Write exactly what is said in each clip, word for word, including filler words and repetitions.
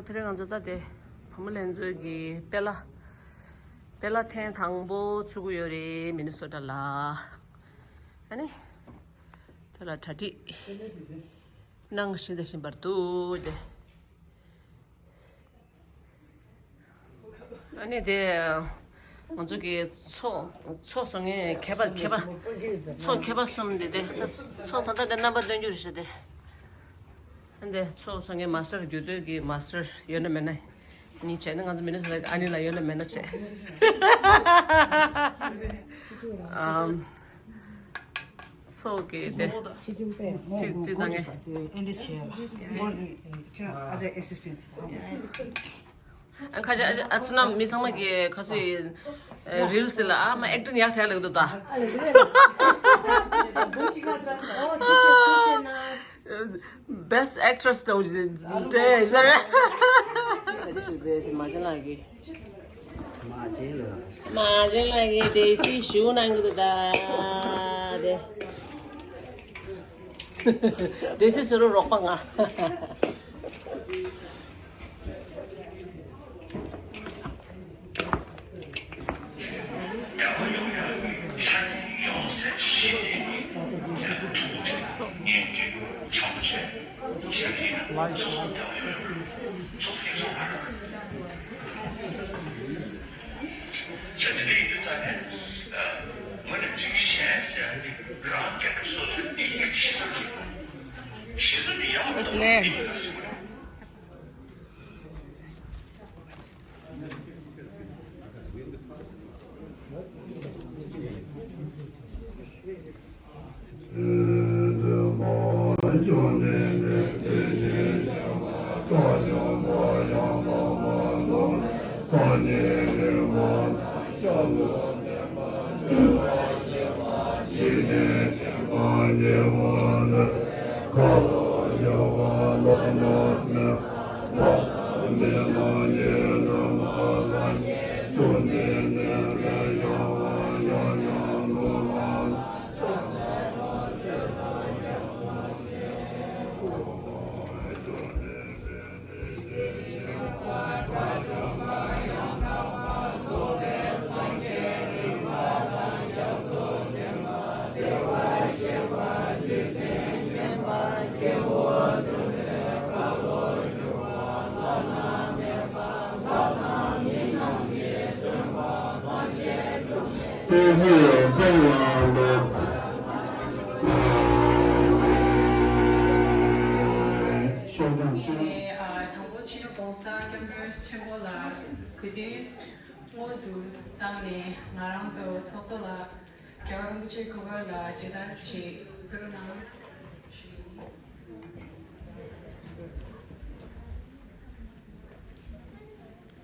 དེ་རིང་ང་ཚོ་ད་དེ་བུ་མོ་ལྷན་ཚོགས་ཀྱི་དཔེ་ལ་དཔེ་ལ་ཐེངས་དང་པོ་ཚུགས་ཀྱི་ཡོད་རེད། མི་ནི་སོ་ཊ་ལ། ཨ་ནི་དེ་ལ་གྲ་སྒྲིག་གནང་བཞིན་བཞིན་པར་འདུག་སྟེ། ཨ་ནི་དེ་ང་ཚོ་གི་ཚོགས་ཚོགས་སོང་ངས་མཁས་པ་མཁས་པ་ཚོགས་མཁས་པ་གསུམ་དེ་དེ་ཚོགས་ད་ལྟ་དེ་རྣམ་པ་སྟོན་རྒྱུ་རེད་ཤག་དེ། ཨ་འདི་ཚོགས་སོང་ངས་མ་སི་ཊར་རྒྱུགས་སྟོན་གྱི་མ་སི་ཊར་ཡོད་ན་མེད་ན་གཉིས་བྱས་ནས། ང་ཚོ་མི་ནི་སོ་ཊ་ཨ་ནི་ལ་ཡོད་ན་མེད་ན་བྱས། ཨམ། ཚོགས་ཀྱི་དེ་ཚིག་ཚིག་དང་ངས། ཨ་ཁ་ཅིག་ཨ་ཅིག་ཨ་སུ་ན་མི་ཚང་མ་གི་ཁ་ཅིག་རིལ་སི་ལ་ཨ་མ་ཨེག་ཊིང་ཡག་ཐལ་ལེགས་འདུག་ད། Best actress དོ་ཇི་དེ་ཟེར། མ་བྱན་ལགས་ཀྱིས། མ་བྱན་ལགས་ཀྱིས་ཌེ་སི་ཞུ་གནང་གི་འདུག་ད་དེ། ཌེ་སི་ཟེར་རོགས་པ་ང་། ཨ་ནི་ཨ་དང་པོ་ཕྱི་དྲོ་༸གོང་ས་༸སྐྱབས་མགོན་ཆེན་པོ་ལ་གུས་འདུད་སྔོན་དུ་བཏང་ནས། ང་རང་ཚོ་ཚོགས་གཙོ་ལ་རྒྱལ་བ་རིན་པོ་ཆེའི་སྐུ་པར་ལ་མཇལ་དར་ཅིག་ཕུལ་རོགས་གནང་ཞུ་ཡིན།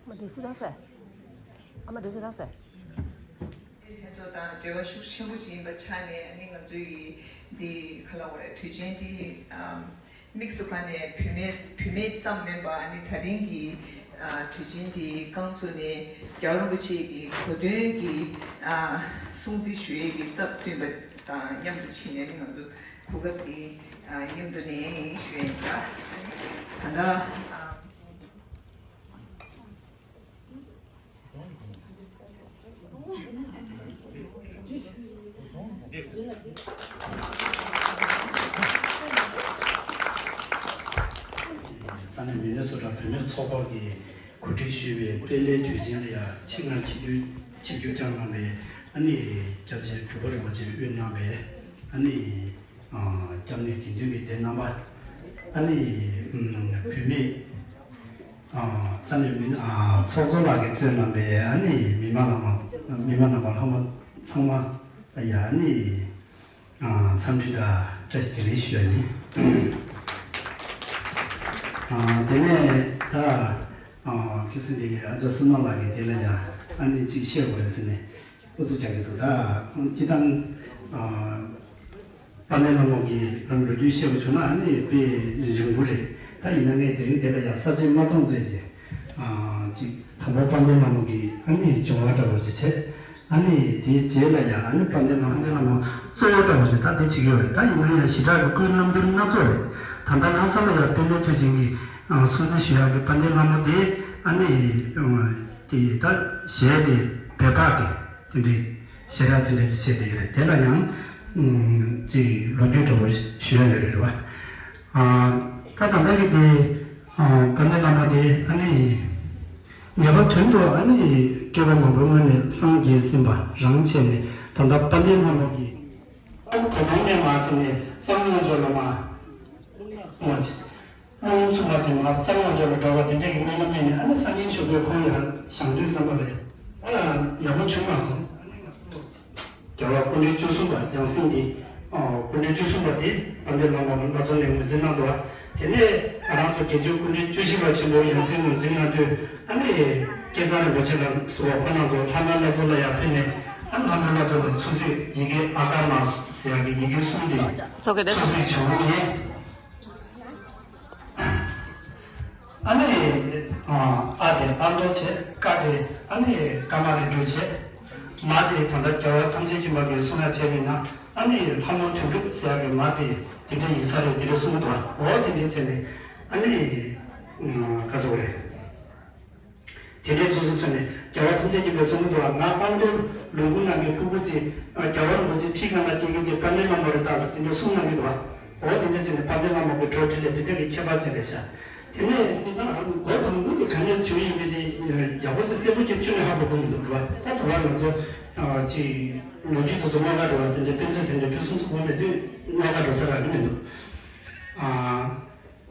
མ་དེ་སུ་རང་ཟེར། ཨ་མ་དེ་སུ་རང་ཟེར། ལྷན་ཚོགས་དང་འབྲེལ་བ་ཤུགས་ཆེན་པོ་ཅིག་ཡིན་པ་ཆ་ནས། ཨ་ནི་ང་ཚོའི་གི་འདི་ག་ལབ་དགོས་རེད། དུས་ཆེན་འདི་ཨམ་དམིགས་སུ་བཀར་ནས་བུད་མེད་བུད་མེད་ཙམ་མིན་པ། ཨ་ནི་ད་རིང་གི་ཨ་དུས་ཆེན་འདི་རྐང་བཙུགས་ནས་རྒྱལ་བ་རིན་པོ་ཆེ་གི་གོ་སྟོན་གྱི་ཨ་སྲུང་བརྩི་ཞུ་ཡས་ཀྱི་སྟབས་བསྟུན་པ་དང་མཉམ་དུ་ཕྱིན་ནས། ཨ་ནི་ང་ཚོ་གོ་སྐབས་འདི་ཨ་མཉམ་དུ་ནས་ཞུ་ཡས་ཡིན་ལ། ཨ་ནི་ད་ལྟ་ཨ། ས་གནས་མི་ནི་སོ་ཊ་བུད་མེད་ཚོགས་པ་གིས་གོ་སྒྲིག་ཞུས་པའི་དཔལ་ལྡན་དུས་ཆེན་ལ་ཡང་ཆེད་མངགས་ཆིབས་བསྒྱུར་ཆིབས་བསྒྱུར་བསྐྱངས་གནང་བའི་ཨ་ནི་སྐྱབས་རྗེ་འབྲུག་པ་རིན་པོ་ཆེས་དབུས་གནང་བའི་ཨ་ནི། ཨ་སྐྱབས་གནས་དགེ་འདུན་གྱི་སྡེ་རྣམ་པ། ཨ་ནི་ཨམ་བུད་མེད། ཨ་ས་གནས་མི་ཨ་ཚོགས་གཙོ་ལགས་ཀྱིས་གཙོས་གནང་པའི་ཨ་ནི་མི་མང་རྣམ་པ་མི་མང་རྣམ་པ་ལྷག་མ་ཚང་མ་ལ་ཡང་ཨ་ནི་ཨ་འཚམས་འདྲི་དང་བཀྲ་ཤིས་བདེ་ལེགས་ཞུ་ཡ་ཡིན། ཨ་དེ་ནས་ད་ཨ་ཁྱེད་ཚོ་འདི་ཨ་ཅག་བསོད་ནམས་ལགས་ཀྱིས་དེ་ལ་ཡང་ཨ་ནི་གཅིག་བཤད་དགོས་རེད་ཟེར་ནས། ཨུ་ཚུགས་རྒྱག་གི་འདུག་ད་སྤྱི་བཏང་ཨ་དཔལ་ལྡན་ལྷ་མོ་གི་རང་ལོ་རྒྱུས་བཤད་པ་བྱུང་ན་ཨ་ནི་དཔེ་རིང་པོ་རེད། ད་ཡིན་ན་ངས་དེ་རིང་དེ་ལ་ཡང་ས་བཅད་མ་གཏོང་བྱས་ཀྱི་ཨ་ཅིག་དང་པོ་དཔལ་ལྡན་ལྷ་མོ་གི་ཨ་ནི་བྱུང་བ་འདྲ་པོ་ཅིག་བྱས། ཨ་ནི་དེའི་རྗེས་ལ་ཡང་ཨ་ནི་དཔལ་ལྡན་ལྷ་མོ་ལྷ་མོ་གཙོ་བོ་འདྲ་པོ་ཅིག་ད་དེ་བྱེད་ཀྱི་ཡོད་རེད། ད་ཡིན་ན་ཡང་ཞེ་དྲག་གི་སྐུའི་རྣམ་འགྱུར་སྣ་ཚོགས་རེད། ད་ལྟ་ལྷག་བསམ་ལ་ཡང་དཔལ་ལྡན་དུས་ཆེན་གྱི་ སྲུང་བརྩི་ཞུ་ཡག་གི་དཔལ་ལྡན་ལྷ་མོ་དེ་ཨ་ནི་དེ་ད་གཞས་དེ་སྦས་པག་གི་དེ་འདྲའི་གཞས་ར་དེ་འདྲ་ཅིག་བྱས་བསྡད་ཀྱི་རེད། དེ་ལ་ཡང་ཅིག་ལོ་རྒྱུས་འདྲ་པོ་ཞུ་ཡག་ཡོད་རེད་རེད་བ། ད་ད་ལྟ་གི་དེ་དཔལ་ལྡན་ལྷ་མོ་དེ་ཨ་ནི་ངེས་པ་དོན་དུ་ཨ་ནི་སྐྱེ་བ་མང་པོའི་སྔོན་ནས་སངས་རྒྱས་ཟིན་པ་རང་བྱས་ནས་ད་ལྟ་དཔལ་ལྡན་ལྷ་མོ་གི་ཨ་ནི་ད་དུང་ནས་མར་བྱས་ནས་གཙང་ལྷ་མཆོག་ལ་མར་རླུང་ལ་ཚུགས་མ་བྱས། རླུང་འཚུབ་པ་ཅིག་མར་གཙང་ལ་འཇོག་པའི་འགྲོ་བ་དེ་འདྲས་ཀྱི་སྨོན་ལམ་སྨིན་ནས། ཨ་ནི་སང་ཉིན་ཞོགས་པའི་ཁོང་ཡར་བཞེངས་དུས་ཙམ་པ་ལས་ཨ་ཡག་པོ་བྱུང་མ་སོང་། ཨ་ནི་ང་ཚོ་རྒྱལ་བ་སྐུ་ཕྲེང་བཅུ་གསུམ་པ་ཡང་སྲིད་ཀྱི་ཨ་སྐུ་ཕྲེང་བཅུ་གསུམ་པ་དེ་དཔལ་ལྡན་ལྷ་མོ་ལྷ་མཚོ་ནས་ངོས་འཛིན་གནང་འདུག་པ། དེ་ནས་ང་རང་ཚོ་དགེ་བཅུའི་སྐུ་ཕྲེང་བཅུ་བཞི་པ་ཆེན་པོ་ཡང་སྲིད་ངོས་འཛིན་གནང་དུས་ཨ་ནི་སྐལ་བཟང་རིན་པོ་ཆེ་ལ་ཟུར་པ་ཁོང་རྣམ་ཚོ་ལྷ་མོའི་ལྷ་མཚོ་ལ་ཡར་ཕེབས་ནས། ཨ་ནི་ལྷ་མོའི་ལྷ་མཚོ་ལ་ཚོད་གཟིགས་ཡི་གེ་ཨ་ཀརྨ་ཟེར་ཡག་གི་ཡི་གེ་གསུམ་དེ་ཚོད་གཟིགས་བྱུང་ནས། ཨ་ནི་ཨ་དེ་ཨ་མདོ་བྱས། ཀ་དེ་ཨ་ནི་ཀ་མ་རི་འགྲོས་བྱས། མ་དེ་ད་ལྟ་རྒྱལ་བ་ཐམས་ཅད་མཁྱེན་པ་གི་གསུང་ལ་བྱས་པས་ན། ཨ་ནི་ལྷ་མོ་དོན་གྲུབ་ཟེར་ཡག་གི་མ་དེ་དེ་འདྲ་ཡིན་ས་རེད། དེ་འདྲ་གསུངས་འདུག་པ། འོ་དེ་འདྲ་བྱས་ནས་ཨ་ནི་ག་ཟེར་དགོས་རེད། དེ་འདྲའི་ཚོད་གཟིགས་ཚུལ་ནས་རྒྱལ་བ་ཐམས་ཅད་མཁྱེན་པས་གསུང་གི་འདུག་པ། ང་ཨ་མདོ་ལུང་ཁུག་ནང་གི་སྤུ་གུ་ཅིག་རྒྱལ་བ་རིན་པོ་ཆེ་ཁྲི་སྒང་ལ་སྐྱེས་མཁན་དེ་དཔལ་ལྡན་ལྷ་མོ་རེད་ད་ཟེར་དེ་འདྲ་གསུང་གནང་གི་འདུག་པ། འོ་དེ་འདྲ་བྱས་ནས་དཔལ་ལྡན་ལྷ་མོ་གི་བྲོ་འཁྲིད་ལས་དེ་འདྲ་གི་ཁྱད་པར་ཅན་རེད་ཤག། དེ་ནས་ད་སྒོ་དང་པོ་དེ་ག་ནས་བྱུང་ཡོད་མེད་དེ་ཡག་པོ་ཅིག་གསལ་པོ་ཅིག་ཁྱོན་ནས་ཧ་གོ་གི་མི་འདུག་རེད་པ། ད་དེ་བར་ང་ཚོ་ཅིག་ལོ་རྒྱུས་དེ་ཚོ་རྨོངས་དགའ་འདྲ་བ་དེ་འདྲ་དཔེ་མཚོན་དེ་འདྲ་ཕུལ་སོང་ཚུལ་གོ་མེད་དུས་རྨོངས་དགའ་འགྲོ་ས་རག་གི་མི་འདུག།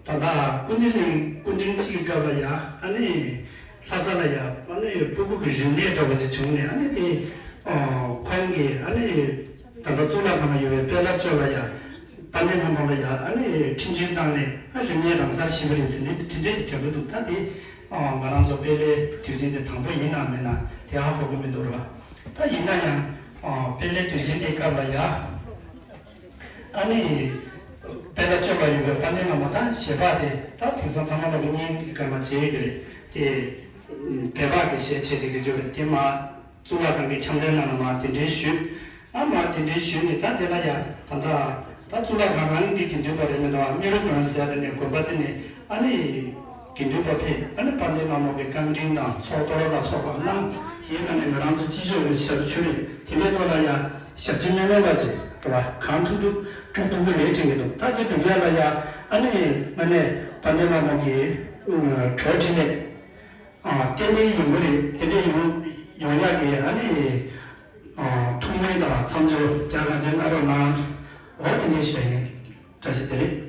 ད་ལྟ་སྐུ་མདུན་གླིང་སྐུ་ཕྲེང་གཅིག་གི་སྐབས་ལ་ཡ་ཨ་ནི་ལྷ་ས་ལ་ཡ་ཨ་ནི་སྤུ་གུ་གི་རིག་གནས་འདྲ་བོ་ཞིག་བྱུང་ནས། ཨ་ནི་དེ་ཁོང་གིས་ཨ་ནི་ད་ལྟ་གཙུག་ལག་ཁང་ལ་ཡོད་པའི་དཔལ་ལྷ་ལྕོག་ལ་ཡ་དཔལ་ལྡན་ལྷ་མོ་ལ་ཡ་ཨ་ནི་ཁྲིམས་གཅོད་བཏང་ནས། ཨ་རིག་གནས་རང་སར་ཤེས་པ་རེད་ཟེར་ནས་དེ་འདྲས་ཀྱི་དོན་པ་འདུག། ད་དེ་ང་རང་ཚོ་དཔལ་ལྷའི་དུས་ཆེན་དེ་དང་པོ་ཡིན་ནམ་མིན་ན་དེ་ཧ་གོ་གི་མི་འདུག་ར། ད་ཡིན་ན་ཡང་དཔལ་ལྷའི་དུས་ཆེན་དེའི་སྐབས་ལ་ཡ། ཨ་ནི་དཔལ་ལྷ་ལྕོག་ལ་ཡོད་པའི་དཔལ་ལྡན་ལྷ་མོ་དང་ཞལ་འབག་དེ་ད་དེང་སང་ཚང་མ་ལ་གཉིས་ཀྱི་སྐར་མ་བྱེད་ཡོད་ཀྱི་རེད་དེ། སྦས་པག་གི་ཞལ་ཕྱེ་དེ་གི་ཅོ་རེད་དེ། མ་གཙུག་ལག་ཁང་གི་ཁྱམས་རའི་ནང་ལ་མ་དེ་འདྲའི་ཞུས། ཨ་མ་དེ་འདྲའི་ཞུས་ནས་ད་དེ་ལ་ཡ་ད་ད་ད་གཙུག་ལག་ཁང་རང་གི་དགེ་འདུན་པ་རེད་མི་འདུག་ཨ། རྨེ་རུ་དགོན་ཟེར་དེ་ནས་དགོན་པ་དེ་ནས་ཨ་ནི། དགེ་འདུན་པ་ཕེབས། ཨ་ནི་དཔལ་ལྡན་ལྷ་མོ་གི་བཀའ་དྲིན་དང་ཚོགས་གཏོར་ལ་སོགས་པ་གནང་། དེའི་ནང་ནས་ང་རང་ཚོ་སྤྱི་ཚོགས་ཀྱི་ཞབས་ཞུ་རེད། དེ་འདྲའི་ཐོག་ལ་ཡང་ཞབས་ཕྱི་སྨོན་ལམ་པ་ཞིག་རེད་བ། གང་ཐུབ་ཐུབ་སྒྲུབ་ཐུབ་ཀྱི་རེད་དྲན་གྱི་འདུག། ད་དེ་སྒྲུབ་ཡ་ལ་ཡང་ཨ་ནི་ང་ནས་དཔལ་ལྡན་ལྷ་མོ་གི་བྲོ་འཁྲིད་ལས་ཏན་ཏན་ཡོང་གི་རེད། དེ་འདྲའི་ཡོང་ཡོང་ཡ་གི་ཨ་ནི་ཐུགས་སྨོན་དང་མཚམས་སྦྱོར་རྒྱ་གང་ཆེ་གནང་རོགས་གནང་། འོ་དེ་འདྲའི་ཞུ་ཡ་ཡིན། བཀྲ་ཤིས་བདེ་ལེགས།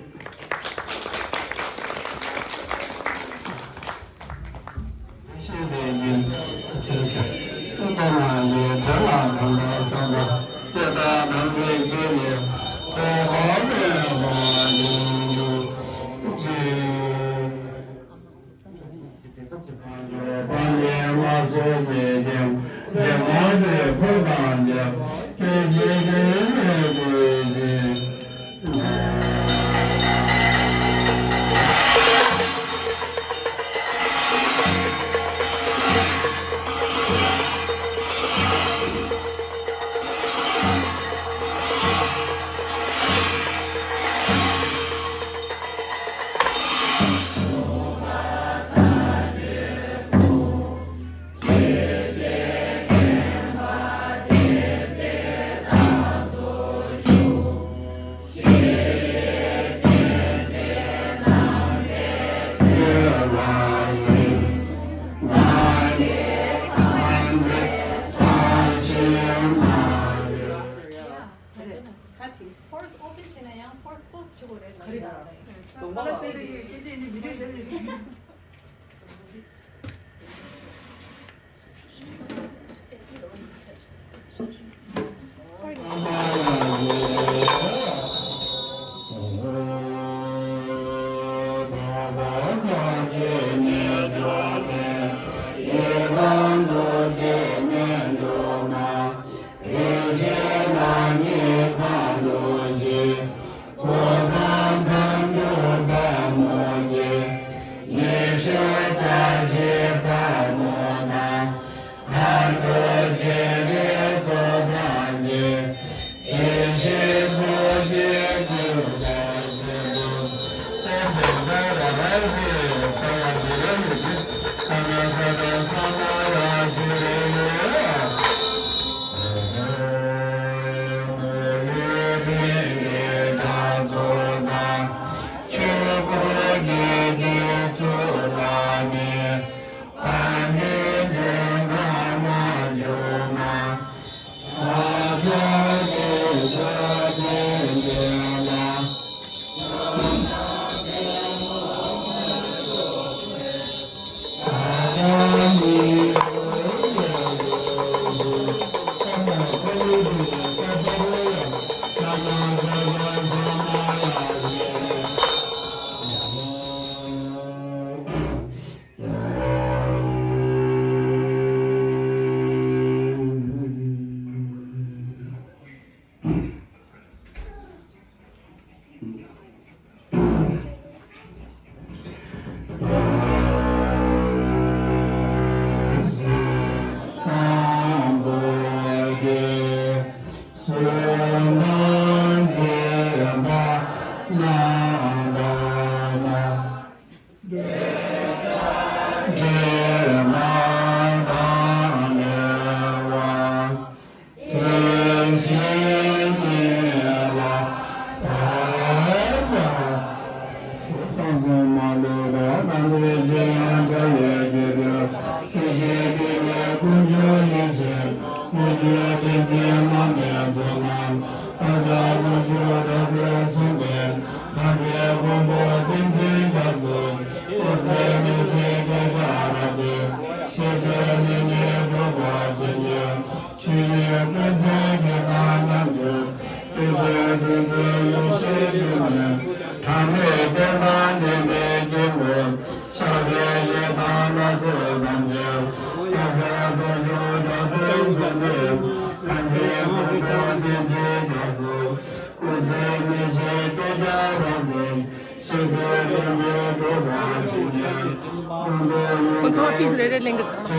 ཁོ་ཚོ་པིས་རེ་རེ་ལེན་གི་ཚང་།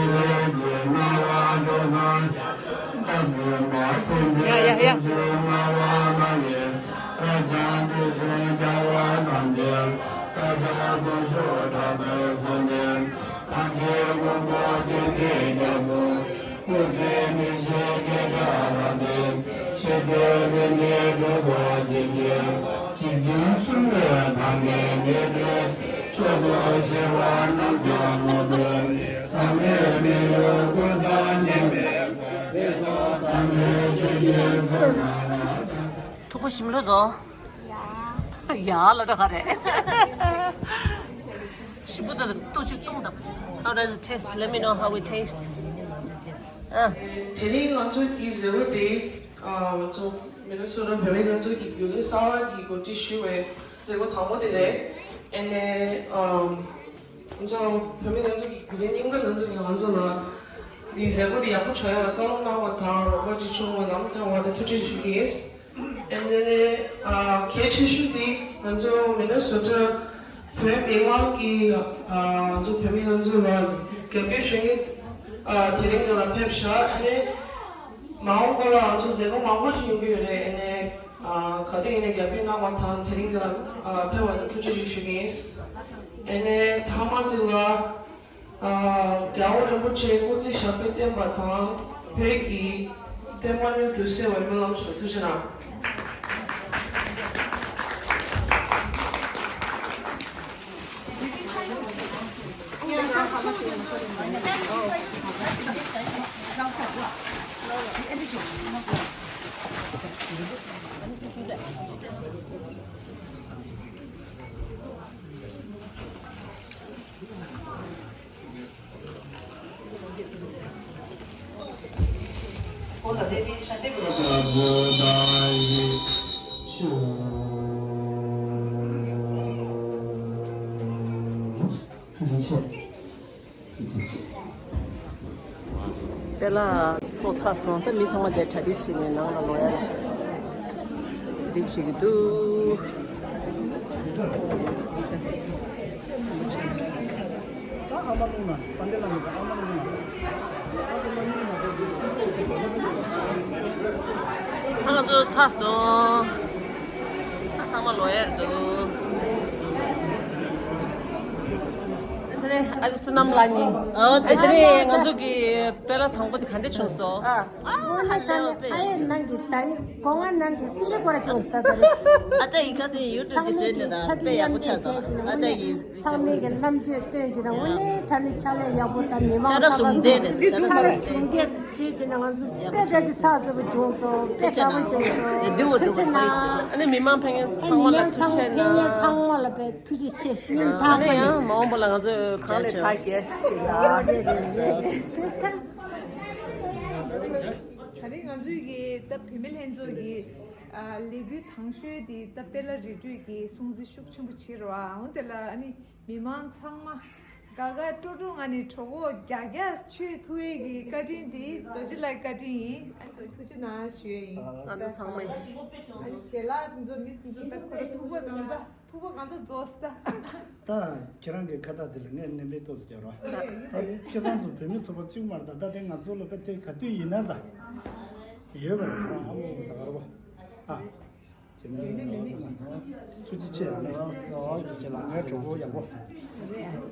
ཡ་ཡ་ཡ། ཐུགས་ཁུར་ཞིམ་ལོ་དོ། ཡ་ལ་ད་ག་རེད། ཞིམ་པོ་ད་ལྟོ་ཅིག་བཏུང་དང་། How does it taste? Let me know how it tastes. ཨ། དེ་རིང་ང་ཚོ་གི་མཛད་སྒོ་དེ་ང་ཚོ་མི་ནི་སོ་ཊ་བོད་མི་སྒྲིག་འཛུགས་ཀྱི་རྒྱུན་ལས་གསར་པ་གིས་གོ་སྒྲིག་ཞུས་པའི་མཛད་སྒོ་དང་པོ་དེ་རེད། ཨ་ནི་ང་ཚོ་བོད་མི་སྒྲིག་འཛུགས་ཀྱི་རྒྱུན་ལས་རྙིང་པ་རྣམ་ཚོ་གིས་ང་ཚོ་ལ་འདིའི་མཛད་སྒོ་དེ་ཡག་པོ་བྱུང་ཡ་ལ་བཀའ་སློབ་གནང་བ་དང་རོགས་པ་ཅིག་བྱུང་བ་ལམ་ཐང་བ་དང་ཐུགས་རྗེ་ཞུ་གི་ཡིན། ཨ་ནི་གལ་ཆེ་ཤོས་དེ་ང་ཚོ་མི་ནི་སོ་ཊ་བོད་མི་མང་གིས་ང་ཚོ་བོད་མི་རྣམ་ཚོ་ལ་རྒྱབ་སྐྱོར་ཞུ་མཁན་དེ་རིང་འདི་ལ་ཕེབས་ཤག་ཨ་ནི་མ་འོངས་པ་ལ་ང་ཚོ་མཛད་སྒོ་མང་པོ་ཞིག་ཡོང་གི་ཡོད་རེད། ཨ་ནི་ག་དུས་ཡིན་ནའི་རྒྱབ་སྐྱོར་གནང་བ་དང་དེ་རིང་འདི་ལ་ཕེབས་པ་ལ་ཐུགས་རྗེ་ཆེ་ཞུ་གི་ཡིན། ཨ་ནི་མཐའ་མ་དེ་ལ། རྒྱལ་བ་རིན་པོ་ཆེ་སྐུ་ཚེ་ཞབས་པད་བརྟན་པ་དང་བོད་ཀྱི་བསྟན་པ་མྱུར་དུ་གསལ་བའི་སྨོན་ལམ་ཞུ། ཐུགས་རྗེ་གནང་། དཔེ་ལ་ཚོགས་ཚར་སོང་། ད་མི་ཚང་མ་དེ་གྲ་སྒྲིག་བྱས་ནས་ནང་ལ་ལོག་ཡ་རེད། སྒྲིག་བྱེད་ཀྱི་འདུག་ད་ང་ཚོ་ཚར་སོང་། ད་ཚང་མ་ལོག་ཡ་རེད་འདུག་དེ་ནས་ཨ་ཅག་བསོད་ནམས་ལགས་ནི། ཨ་དེ་ནས་ང་ཚོ་གི་དཔེ་ལ་དང་པོ་དེ་ག་འདྲ་བྱུང་སོང་། ཨ། ཨོ་ལེ་ད་ལེ་ཨ་ཡེ་ནང་གི་ད་ཡེ་སྒོ་ང་ནང་གི་སི་རི་ཀོ་ར་ཅུང་སི་ད་ད་རེད། ཨ་ཅག་ཡིན་ཁ་སེ་ཡུ་ཊུབ་ཅིག་བཟོས་ནས་ད་དཔེ་ཡག་པོ་ཆགས་འདུག་ཨ་ཅག་ཡིན། ཚང་མས་ཀྱི་རྣམ་དཔྱོད་སྟོན་གྱི་ན་འོ་ལེ་ད་ནི་ཕྱག་ལས་ཡག་པོ་ད་མི་མང་ཚ་ལ་ཟུང་འབྲེལ་ནས་ཕྱག་ལས་ཟུང་འབྲེལ་བྱེད་ཀྱི་ན་ང་ཚོ་དཔེ་འདྲ་ཅིག་ཚགས་ཚུད་པོ་བྱུང་སོང་། དཔེ་དགའ་པོ་བྱུང་སོང་། ཐུགས་རྗེ་གནང་། ཨ་ནི་མི་མང་ཕན་ཚང་མ་ལ་ཐུགས་རྗེ་ཆེ་གནང་། ཚང་མ་ལ་དཔེ་ཐུགས་རྗེ་ཆེ་སྙིང་ཐག་པ་ནས། ཡང་མ་འོངས་པ་ལ་ང་ཚོས་གང་ལས་དྲག་གེ་ཞིག་ལ། ཨ་རེད་རེད་རེད། ད་རེས་ང་ཚོའི་གི་ད་བུད་མེད་ལྷན་ཚོགས་ཀྱི་ཨ་ལས་འགུལ་དང་ཤོས་དེ་ད་དཔལ་ལ་རི་ཁྲོད་ཀྱི་སྲུང་བརྩི་ཤུགས་ཆེན་པོ་བྱེད་རོགས་ཨ། འོན་ཏེ་ལ་ཨ་ནི་མི་མང་ཚང་མ་དགའ་དགའ་སྤྲོ་སྤྲོ་ངང་ནས་གྲོད་ཁོག་རྒྱགས་རྒྱགས་མཆོད་ཐུབ་ཡས་ཀྱི་བཀའ་དྲིན་དེ་རྡོ་རྗེ་ལགས་བཀའ་དྲིན་ཡིན། ཨ་ནི་ཐུགས་རྗེ་གནང་ཞུ་ཡས་ཡིན། ང་ཚོ་ཚང་མ་ཡིན། ཨ་ནི་ཞལ་ལག་འདི་ཚོ་མི་འདི་ཚོ་ད་ཁོ་ར་ཐུག་པ་གང་ཚ། ཐུག་པ་གང་ཚ་རྫོགས་སོང་ད། ད་ཁྱེད་རང་གི་ཁ་བཏགས་དེ་ལ་ངས་མནན་པའི་ཏོག་ཙམ་རྒྱག་རོགས། ད་ཁྱེད་རང་ཚོ་བུད་མེད་ཚོགས་པ་གཅིག་མ་རེད། ད་ད་དེ་ང་ཚོ་ལ་ད་དེ་ག་དུས་ཡིན་ན་ད་ཡོད་པ་རེད། ཨ་མོ་ད་ག་རེ་བ། ཨ། ཐུགས་རྗེ་ཆེ། ངའི་གྲོགས་པོ་ཡག་པོ།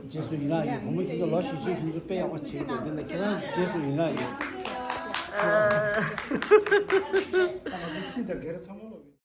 རྗེས་སུ་ཡི་རང་ཡོད། བུ་མོ་ཁྱེད་ཚོ་ལོ་ཤི་ཤི་ཁྱེད་ཚོ་དཔེ་ཡག་པོ་བྱེད་ཀྱི་འདུག་འདི་ལ་ཁྱེད་རང་རྗེས་སུ་ཡི་རང་ཡོད། ཨ། ཁྱི་དང་སྒེར་ཚང་མ་ལོ།